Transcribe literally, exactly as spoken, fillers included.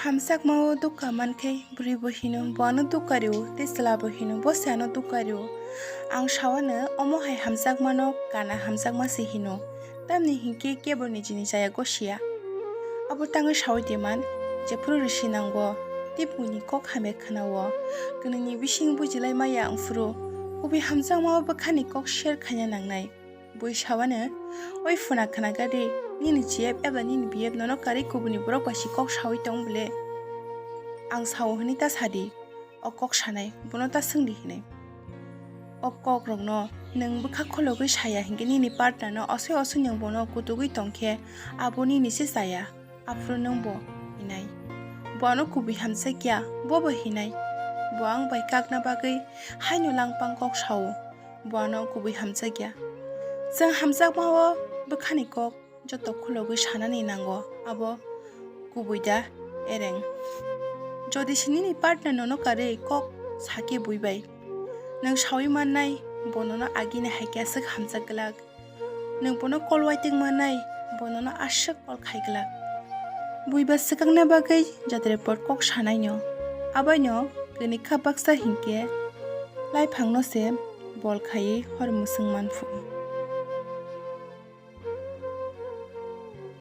Hamjakmao dukha mankhe bwrwibo hino, bo ano dukha rio, tei chwlabo hino, bo se ano dukha rio. Ang sawano omo hai hamjakmano kana hamjakma se hino, tamni hinkhe kebo nijini chaya gosiya. Abo tangwi sawi de man, jephuru risi nango, tei buini kok hamya khwnao. Kwnwini bising bujilai maya wngphuru, kubui hamjakmao bwkhani kok share khaina nangnai. Bui sawano, "Oi phuna khwnaga de, nini G F eba nini B F nono karwi kubuni borok bai si kok sawi tong bwle?" Ang sao hwnwi ta sadi, o kok sanai, bono ta swngdi hwnwi. O kokrokno nwng bwkha khologwi saya hinkhe nini partnerno osoi osoi nwng bono kutugwi tongkhe abo nini se chaya. Aphuru nwng bo hinai. Bo ano kubui hamjakya, bo bo hinai. Bo ang bai kakna bagwi haino langpang kok sao. Bo ano kubui hamjakya. Chwng hamjakmao bwkhani kok joto khulogwi sanani nango. Abo kubui da ereng. Jodi se nini partner nono karwi kok sakhe bui bai, nwng sawi mannai, bo nono agini hai khe aswk hamjak glak. Nwng bono kol uaitwng mannai, bo nono aswk kol khai glak. Bui ba swkangna bagwi jat report kok sanaino. Abaino kwnwi kha baksa hinkhe laiphangno se bol khaiwi hor mwswng manphu.